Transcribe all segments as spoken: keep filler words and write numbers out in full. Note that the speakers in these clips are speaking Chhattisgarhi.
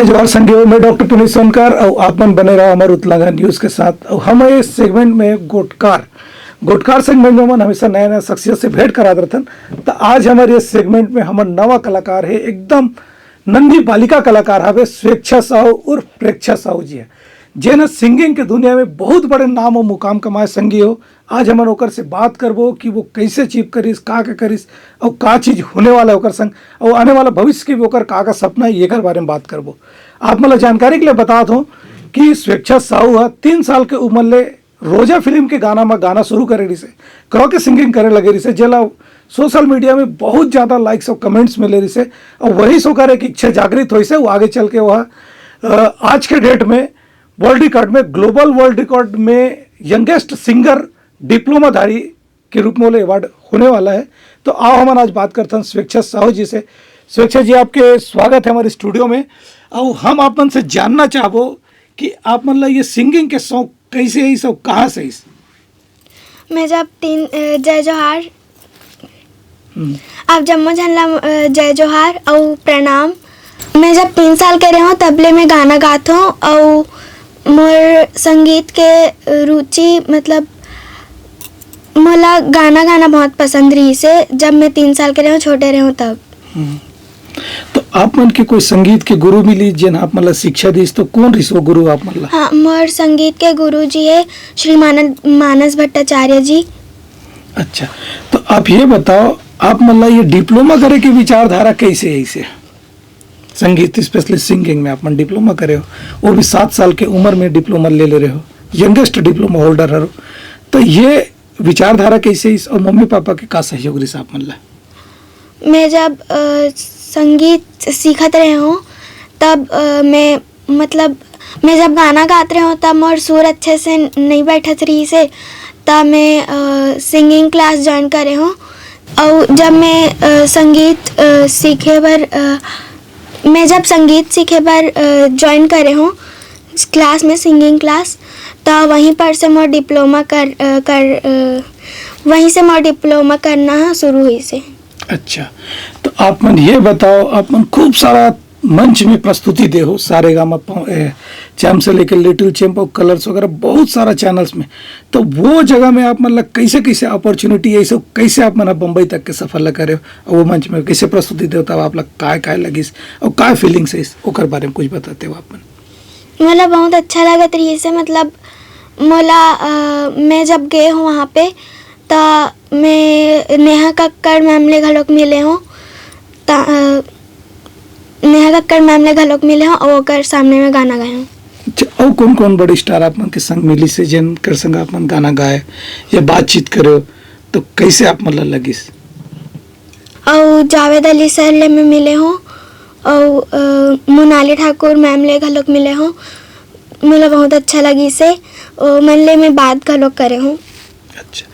जोहार संगी हो, मैं डॉक्टर पुनीत सोनकर अउ आप मन बने रहो हमर उतलांगा न्यूज के साथ। अउ हम ये सेगमेंट में गोटकार, गोटकार सेगमेंट में हमन हमेशा नया नया शख्सियत से भेंट करात रहथन। त आज हमर ये सेगमेंट में हमर नवा कलाकार हे, एकदम नन्ही बालिका कलाकार हवे स्वेच्छा साहू उर्फ प्रेक्षा साहू जी हे, जेन ह सिंगिंग के दुनिया में बहुत बड़े नाम अउ मुकाम कमाए संगी हो। आज हमन ओकर से बात करबो कि वो कैसे अचीव करिस, का का करिस, अउ का चीज होने वाला है ओकर संग, अउ आने वाला भविष्य के भी ओकर का का सपना है, एकर बारे में बात करबो। आप मन ला जानकारी के लिए बतात हूँ कि स्वेच्छा साहू ह तीन साल के उम्र ले रोजा फिल्म के गाना म गाना शुरू करे रिहिसे, कराओके सिंगिंग करे लगे रिहिसे, जेला सोशल मीडिया में बहुत ज्यादा लाइक्स और कमेंट्स मिले रिहिसे। और वही से ओकर एक इच्छा जागृत होइसे, वो आगे चल के वह, अ, आज के डेट में वर्ल्ड रिकॉर्ड में, ग्लोबल वर्ल्ड रिकॉर्ड में यंगेस्ट सिंगर डिप्लोमा धारी के रूप में ओला अवार्ड होने वाला है। तो आओ हमन आज बात करथन स्वेच्छा साहू जी से। स्वेच्छा जी, आपके स्वागत है हमारे स्टूडियो में। और हम आप मन से जानना चाहबो कि आप मन ला ये सिंगिंग के शौक कैसे है, सब कहाँ से है? मैं जब तीन, अ, जय जोहार। हम्म। आप जम्मो झन ला, अ, जय जोहार अउ प्रणाम। मैं जब तीन साल के रहे हूँ, तब ले मैं गाना गात हूँ अउ मोर संगीत के रुचि, मतलब, मोला गाना गाना बहुत पसंद रहिसे, जब मैं तीन साल के रहे हूँ, छोटे रहे हूँ तब। हम्म। तो आप मन के कोई संगीत के गुरु मिली, जेन आप मन ला शिक्षा दिस, तो कौन रिहिस वो गुरु आप मन ला? हाँ, मोर संगीत के गुरु जी है श्री मानन-, मानस भट्टाचार्य जी। अच्छा, तो आप ये बताओ, आप मन ला ये डिप्लोमा करे के विचारधारा कैसे है इसे? संगीत, स्पेशली सिंगिंग में आप मन डिप्लोमा करे हो, वो भी सात साल के उम्र में डिप्लोमा ले ले रहे हो, यंगेस्ट डिप्लोमा होल्डर हरो, तो ये विचारधारा कैसे इस, और मम्मी पापा के का सहयोग रिहिस आप मन ला? मैं जब, अ, संगीत सीखत रहे हूँ, तब, अ, मैं, मतलब, मैं जब गाना गात रहे हूँ, तब मोर सुर अच्छे से नहीं बैठत रहिसे, तब मैं, अ, सिंगिंग क्लास ज्वाइन करे हूँ। अउ जब मैं, अ, संगीत, अ, सीखे बर, अ, मैं जब संगीत सीखे बर, अ, ज्वाइन करे हूँ क्लास में, सिंगिंग क्लास, तो वहीं पर से मोर डिप्लोमा कर, अ, कर, अ, वहीं से मोर डिप्लोमा करना ह शुरू हुई से। अच्छा, तो आप मन ये बताओ, आप मन खूब सारा मंच में प्रस्तुति दे हो, सारेगामा प-, ए, चैम से लेकर लिटिल चैम्प और कलर्स वगैरह बहुत सारा चैनल्स में, तो वो जगह में आप मन ला कैसे, कैसे अपॉर्चुनिटी, ये सब कैसे आप मन ह बम्बई तक के सफर ला करे हो, और वो मंच में कैसे प्रस्तुति दे हो, तब आप ला काय, काय लगिस और काय फीलिंग्स है, ओकर बारे में कुछ बताते हो आप मन? मोला बहुत अच्छा लगत रहिसे, मतलब, मोला, अ, मैं जब गए हूँ वहाँ पे, त मैं नेहा कक्कड़ मैम ले घलोक मिले हूँ, त, अ, नेहा कक्कड़ मैम ले घलोक मिले हूँ और ओकर सामने में गाना गाए हूँ। अच्छा, अउ कौन-कौन बड़े स्टार आप मन के संग मिलिस हे, जेन कर संग आप मन गाना गाए या बातचीत करे हो, तो कैसे आप मन ला लगिस? अउ जावेद अली सर ले मैं मिले हूँ, अउ, अ, मोनाली ठाकुर मैम ले घलोक मिले हूँ। मोला बहुत अच्छा लगिस हे, ओ मन ले मैं बात घलोक करे हूँ। अच्छा,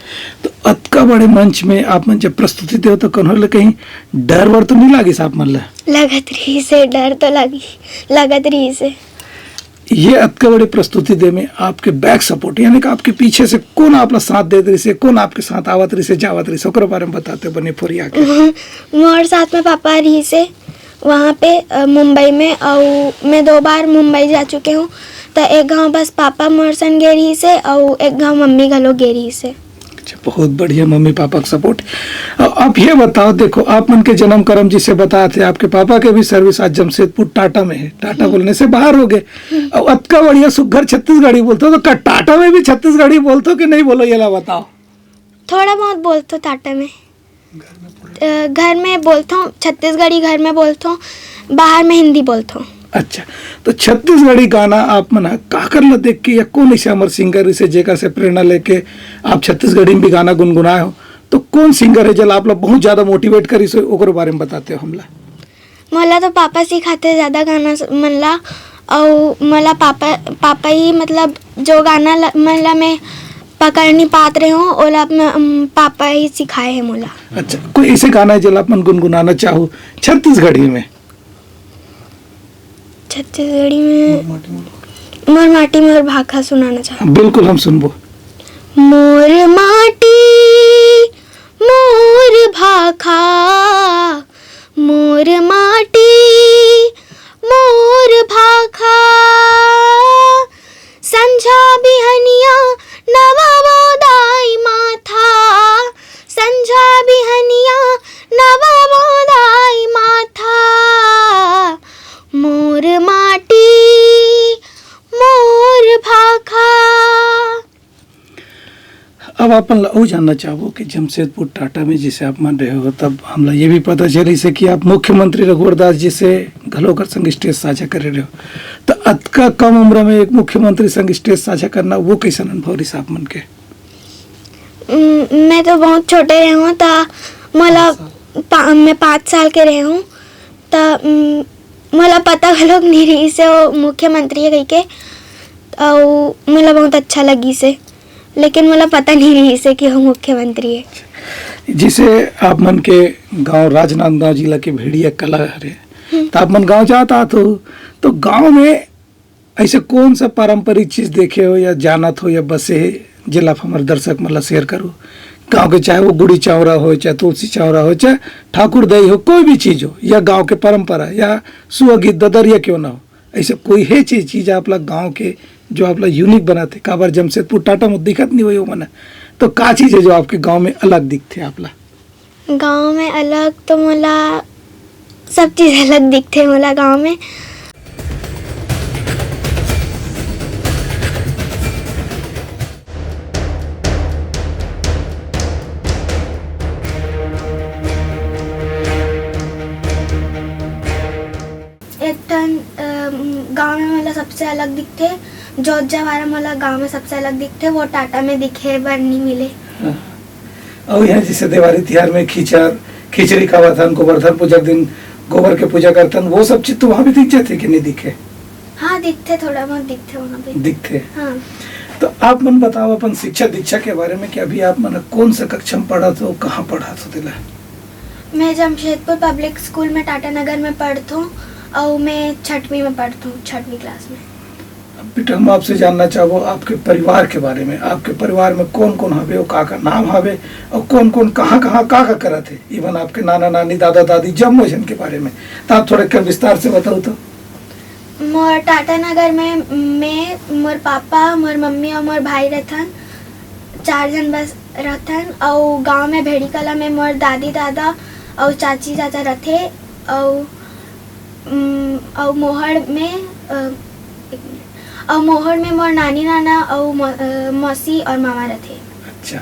तो अतका बड़े मंच में आप मन जब प्रस्तुति देव, तो कोनो ले कहीं डर वर तो नहीं लागिस आप मन ला? लगत रहिस हे, डर तो लगी, लगत रहिस हे। ये अतका बड़े प्रस्तुति दे में आपके बैक सपोर्ट, यानी कि आपके पीछे से कौन आप ला साथ देत रहिस हे, कौन आपके साथ आवत रहिस हे, जावत रहिस हे, ओकर बारे में बताते बने फोरिया के। मोर साथ में पापा रहिस हे वहाँ पे, अ, मुंबई में, अउ मैं दो बार मुंबई जा चुके हूँ। त एक घाव बस पापा मोर संग गे रहिस हे, अउ एक घाव मम्मी घलो गे रहिस हे। अच्छा, बहुत बढ़िया, मम्मी पापा का सपोर्ट। अ, आप ये बताओ, देखो, आप मन के जन्म कर्म जिसे बताए थे, आपके पापा के भी सर्विस आज जमशेदपुर टाटा में है, टाटा हम्म। बोलने से बाहर हो गए। हम्म। अब अतका बढ़िया सुघर छत्तीसगढ़ी बोलते हो, तो का टाटा में भी छत्तीसगढ़ी बोलते हो कि नहीं बोलो, ये ला बताओ। थोड़ा बहुत बोलते हो टाटा में। अ, घर में बोलथों छत्तीसगढ़ी, घर में बोलथों, बाहर में हिंदी बोलथों। अच्छा, तो छत्तीसगढ़ी गाना आप मन ह काकर ल देख के या कोन ऐसे हमर सिंगर इसे जेकर से प्रेरणा लेके आप छत्तीसगढ़ी में भी गाना गुनगुनाए हो, तो कोन सिंगर है जेला आप ला बहुत ज्यादा मोटिवेट करिस हो, ओकर बारे में बताते हो हमला? मोला तो पापा सिखाते ज्यादा गाना स-, मन ला, अउ मोला पापा, पापा ही मतलब जो गाना ल-, मन ला मैं पकड़ नहीं पात रहे हूँ, ओला अपना, अम, पापा ही सिखाए हैं मोला। अच्छा, कोई ऐसे गाना है जेला अपन गुनगुनाना चाहो छत्तीसगढ़ी में? छत्तीसगढ़ी में मोर माटी मोर भाखा सुनाना चाहूँ। बिल्कुल, हम सुनबो। मोर माटी, मोर भाखा, मोर माटी, मोर अब अपन ला अउ जानना चाहबो कि जमशेदपुर टाटा में जैसे आप मन रहे हो, तब हमला ये भी पता चलिस हे कि आप मुख्यमंत्री रघुवर दास जी से घलो कर संग stage साझा करे रहे हो। तो अतका कम उम्र में एक मुख्यमंत्री संग stage साझा करना, वो कैसन अनुभव रहिस आप मन के? उम, मैं तो बहुत छोटे रहे हूँ, त मोला पाँच साल। पा-, मैं पाँच साल के रहे हूँ, त, उम, मोला पता घलोक नहीं रहिस हे वो मुख्यमंत्री हे कहिके, अउ मोला बहुत अच्छा लगिस हे, लेकिन मोला पता नहीं रहिस हे कि वो मुख्यमंत्री हे। जैसे आप मन के गांव राजनांदगांव जिला के भेड़िया कला हरे, हम्म। त आप मन गांव जात आत हो, तो गांव में ऐसे कौन सा पारंपरिक चीज देखे हो या जानत हो या बसे हे, जेला आप हमर दर्शक मन ला share करो? गांव के चाहे वो गुड़ी चावरा हो, चाहे तुलसी चावरा हो, चाहे ठाकुर दई हो, कोई भी चीज हो, या गांव के परंपरा, या सुआ गीत ददरिया क्यों ना हो, ऐसे कोई हे चीज, चीज आप ला गांव के जो आप ला unique बनाथे? काबर जमशेदपुर टाटा में दिखत नहीं होही वो मन, तो का चीज हे जो आपके गांव में अलग दिखथे आप ला? गांव में अलग तो मोला सब चीज अलग दिखथे मोला गांव में। एक ठन, अ, गांव में मोला सबसे अलग दिखथे, जोत जवारा मोला गांव में सबसे अलग दिखथे, वो टाटा में दिखे बर नहीं मिले। हाँ। अउ यहाँ जैसे देवारी तिहार में खिचर, खिचड़ी खावत हन, गोवर्धन पूजा के दिन गोबर के पूजा करथन, वो सब चीज तो वहाँ भी दिख जाथे कि नहीं दिखे? हाँ, दिखथे, थोड़ा बहुत दिखथे वहाँ पे। दिखथे। हाँ। तो आप मन बताओ अपन शिक्षा दीक्षा के बारे में कि अभी आप मन कौन सा कक्षा में पढ़त हो, कहाँ पढ़त हो तेला? मैं जमशेदपुर पब्लिक स्कूल में टाटा नगर में पढ़त हूँ और मैं छठवीं में पढ़त हूँ, छठवीं क्लास में। अब बेटा, हम आपसे जानना चाहबो आपके परिवार के बारे में। आपके परिवार में कौन-कौन हवे, अउ का-का नाम हवे, अउ कौन-कौन कहाँ-कहाँ का-का करत हे? Even आपके नाना-नानी, दादा-दादी, जम्मो झन के बारे में। त आप थोड़ा के विस्तार से बताओ तो। मोर टाटा नगर में मैं, मोर पापा, मोर मम्मी अउ मोर भाई रथन। चार झन बस रथन। अउ गांव में भेड़ी कला में मोर दादी-दादा अउ चाची-चाचा रथे। अउ उम, अउ मोहड़ में, अ, एक मिनट। अउ मोहड़ में मोर नानी नाना अउ मौ-, अ, मौसी अउ मामा रथे। अच्छा,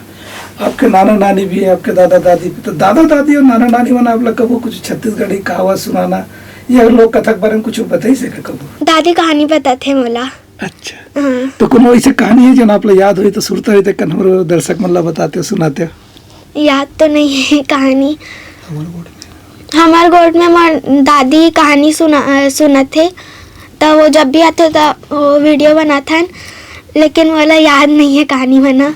आपके नाना नानी भी हे, आपके दादा दादी भी। तो दादा दादी अउ नाना नानी मन आप ला कभू कुछ छत्तीसगढ़ी कहावत सुनाना या लोक कथा के बारे में कुछ बताइस हे का कभू? दादी कहानी बताथे मोला। अच्छा। हाँ। तो कोनो ऐसे कहानी हे जेन आप ला याद होही तो सुरता होही तो कन हमर दर्शक मन ला बताते, सुनाते? याद तो नहीं है कहानी। हमर गोठ में मोर दादी कहानी सुना, अ, सुनत हे, त वो जब भी आथे त वो video बनाथन, लेकिन मोला याद नहीं है कहानी बना।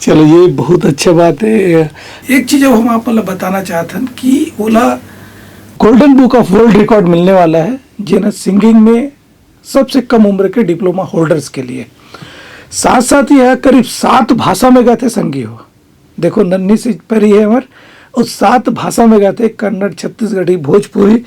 चलो, ये बहुत अच्छा बात है। एक चीज अब हम आप ला बताना चाहत हन कि ओला Golden Book of World Record मिलने वाला है, जेन singing में सबसे कम उम्र के diploma holders के लिए। साथ साथ यह करीब सात भाषा में गाथे संगी हो। देखो, नन्ही सी परी है हमर, अउ सात भाषा में गाथे, कन्नड़, छत्तीसगढ़ी, भोजपुरी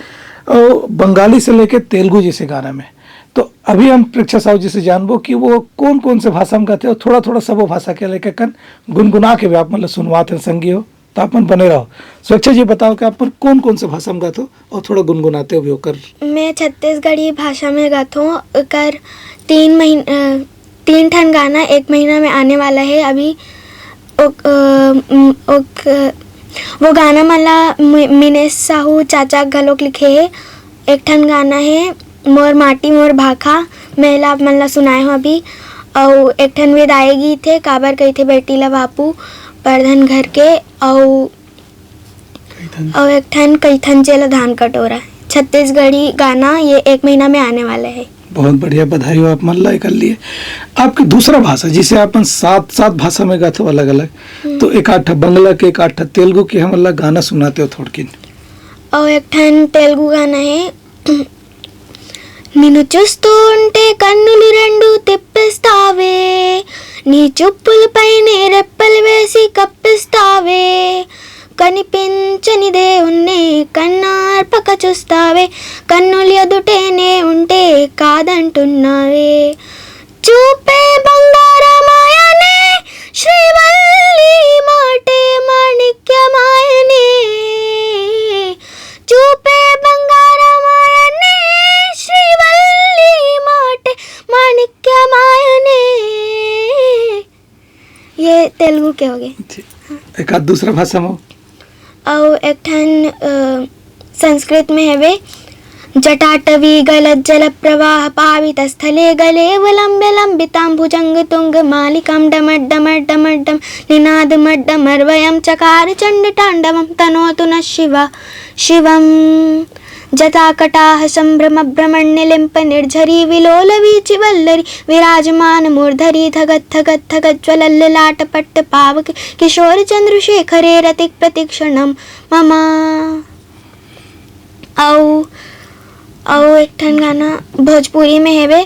अउ बंगाली से लेके तेलुगु जैसे गाना में। तो अभी हम प्रेक्षा साहू जी से जानबो कि वो कौन कौन से भाषा में गाथे अउ थोड़ा थोड़ा सबो भाषा के लेके कन गुनगुना के भी आप मन ला सुनवात हन संगी हो। तो आप मन बने रहो। स्वेच्छा जी, बताओ कि आप मन कौन कौन से भाषा में गाथो अउ थोड़ा गुनगुनाते हो भी ओकर। मैं छत्तीसगढ़ी भाषा में गाथों। ओकर तीन महीन-, अ, तीन ठन गाना एक महीना में आने वाला है अभी। ओक-, अ, उम, ओक-, वो गाना मन ला मि-, मिनेश साहू चाचा घलोक लिखे हे। एक ठन गाना हे मोर माटी मोर भाखा, मैं ला आप मन ला सुनाए हूँ अभी। अउ एक ठन विदाई गीत हे, काबर कहिथे बेटी ला बापू, परधन घर के। अउ कइथन। अउ एक ठन कइथन चेला धान कटोरा। छत्तीसगढ़ी गाना ये एक महीना में आने वाला है। बहुत बढ़िया, बधाई हो आप मन ला एकर लिए। आपके दूसरा भाषा, जिसे आप मन सात, सात भाषा में गाथो अलग-अलग, हम्म। तो एक आध ठा बंगला के, एक आध ठा तेलुगु के हमन ला गाना सुनाते हो थोड़किन। अउ एक ठन तेलुगु गाना है, నిన్ను చూస్తుంటే కన్నులు రెండు తిప్పేస్తావే, నీ చూపుల పైనే రెప్పలు వేసి కప్పిస్తావే, కనిపించని దేవుణ్ణే కన్నార్పక చూస్తావే, కన్నులు ఎదుటేనే ఉంటే కాదంటున్నావే. చూపే బంగారమాయనే, శ్రీవల్లి మాటే మాణిక్యమాయనే. చూపే బంగారమాయనే, శ్రీవల్లి మాటే మాణిక్యమాయనే. ये ते-, तेलुगु के होगे। एक आध दूसरा भाषा में हो। अउ एक ठन अ, संस्कृत में हवे, जटाटवी गलत जल प्रवाह पावित स्थले गले विलंब्य लंबितां भुजंग तुंग मालिकां डमर डमर डमर डम निनाद मर डमर वयम चकार चंड तांडवम तनोतु न शिवा शिवम। जटा कटाह संभ्रम भ्रमण निलिंप निर्झरी विलोल वीचि वल्लरी विराजमान मूर्धरी धगत धगत धगत ज्वलल लाट पट्ट पावक किशोर चंद्रशेखरे रतिक प्रतीक्षणम ममा। अउ अउ एक ठन गाना भोजपुरी में हेवे,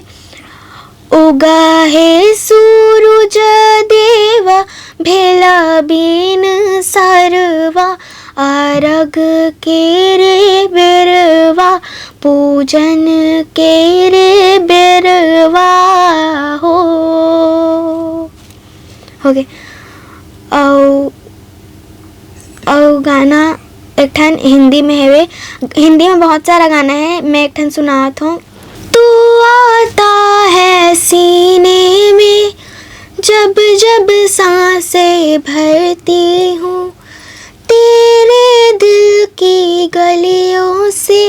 उगा हे सूरज देवा भेला बीन सरवा अरग के रे बेरवा पूजन के रे बेरवा हो। होगे। अउ अउ गाना एक ठन हिंदी में हेवे। हिंदी में बहुत सारा गाना है, मैं एक ठन सुनावत हूँ। तू आता है सीने में जब जब सांसें भरती हूँ तेरे दिल की गलियों से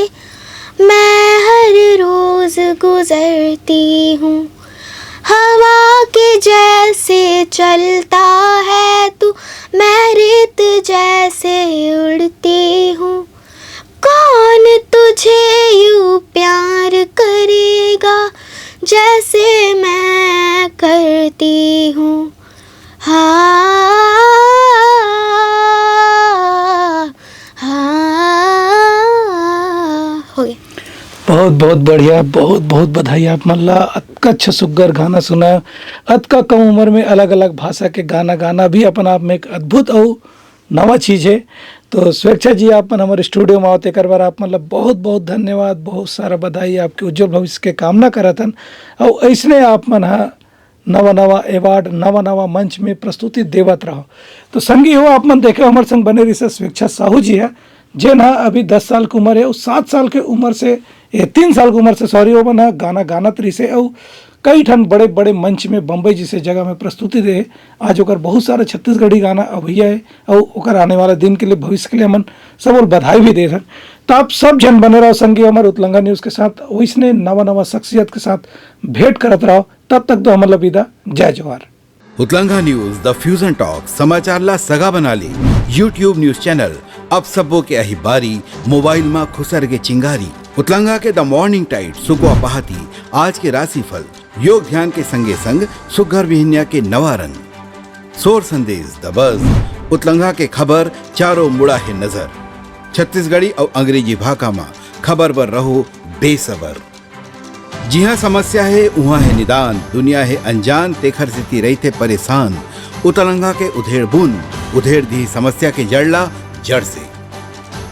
मैं हर रोज गुजरती हूँ हवा के जैसे चलता है तू मैं रेत जैसे उड़ती हूँ कौन तुझे यू प्यार करेगा जैसे मैं करती हूँ हाँ हाँ हो गया। बहुत बहुत बढ़िया, बहुत बहुत बधाई आप मन ला। अतका अच्छा सुग्घर गाना सुना, अतका कम उम्र में अलग अलग भाषा के गाना गाना भी अपन आप में एक अद्भुत अउ नवा चीज है। तो स्वेच्छा जी आप मन हमारे स्टूडियो में आवत एकर बर आप मन ला बहुत बहुत धन्यवाद, बहुत सारा बधाई, आपके उज्जवल भविष्य के कामना करत हन। अउ ऐसने आप मन हा नवा नवा अवार्ड, नवा नवा मंच में प्रस्तुति देवत रहो। तो संगी हो, आप मन देखे हमर संग बने रहिस स्वेच्छा साहू जी है, जेन हा अभी दस साल के उम्र है, अउ सात साल के उम्र से, ए, तीन साल के उम्र से, सॉरी, वो मन हा गाना गानत रहिस है, अउ कई ठन बड़े बड़े मंच में बम्बई जैसे जगह में प्रस्तुति दे। आज ओकर बहुत सारा छत्तीसगढ़ी गाना अवैया है, अउ ओकर आने वाला दिन के लिए, भविष्य के लिए हमन सब और बधाई भी देत हन। तो आप सब झन बने रहो संगी हमर उतलंगा न्यूज के साथ, वैसने नवा नवा शख्सियत के साथ भेंट करत रहो। तब तक तो हमन ला विदा, जय जोहार। उतलंगा न्यूज, द फ्यूजन टॉक, समाचार ला सगा बना ले। YouTube न्यूज चैनल, अब सबो के अही बारी, मोबाइल मा खुसर के चिंगारी। उतलंगा के द मॉर्निंग टाइड, सुकवा पहाती, आज के राशिफल, योग ध्यान के संगे संग सुग्घर बिहनिया के नवा रंग। सोर संदेश, द बज, उतलंगा के खबर, चारों मुड़ा हे नजर। छत्तीसगढ़ी अउ अंग्रेजी भाखा मा खबर बर रहो बेसबर। जिहाँ समस्या हे, उहाँ हे निदान, दुनिया हे अनजान, तेखर सेती रहिथे परेशान। उतलंगा के उधेड़ बुन, उधेड़ दिही समस्या के जड़ ला जड़ से।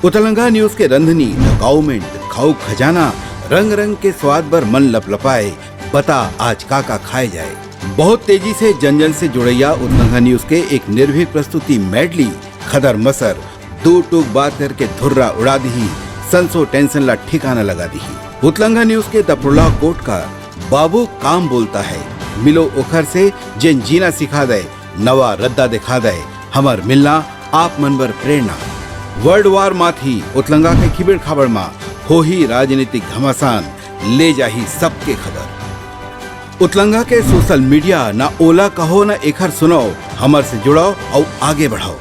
उतलंगा न्यूज के रंधनी, द काउमेंट, खाऊ खजाना, रंग रंग के स्वाद बर मन लपलपाए, बता आज का का खाए जाए। बहुत तेजी से जन जन से जुड़ैया उतलंगा न्यूज के एक निर्भीक प्रस्तुति मेडली, खदर मसर, दू टूक बात करके धुर्रा उड़ा दिही, संसो टेंशन ला ठिकाना लगा दिही। उतलंगा न्यूज के दपड़ुला कोट का बाबू काम बोलता है, मिलो ओखर से जेन जीना सिखा दे, नवा रद्दा दिखा दे, हमर मिलना आप मन बर प्रेरणा। वर्ल्ड वार माथी उतलंगा के खिबेड़ खाबड़ मा होही राजनीतिक घमासान, ले जाही सबके खबर। उतलंगा के सोशल मीडिया, ना ओला कहो ना एखर सुनो, हमर से जुड़ो अउ आगे बढ़ो।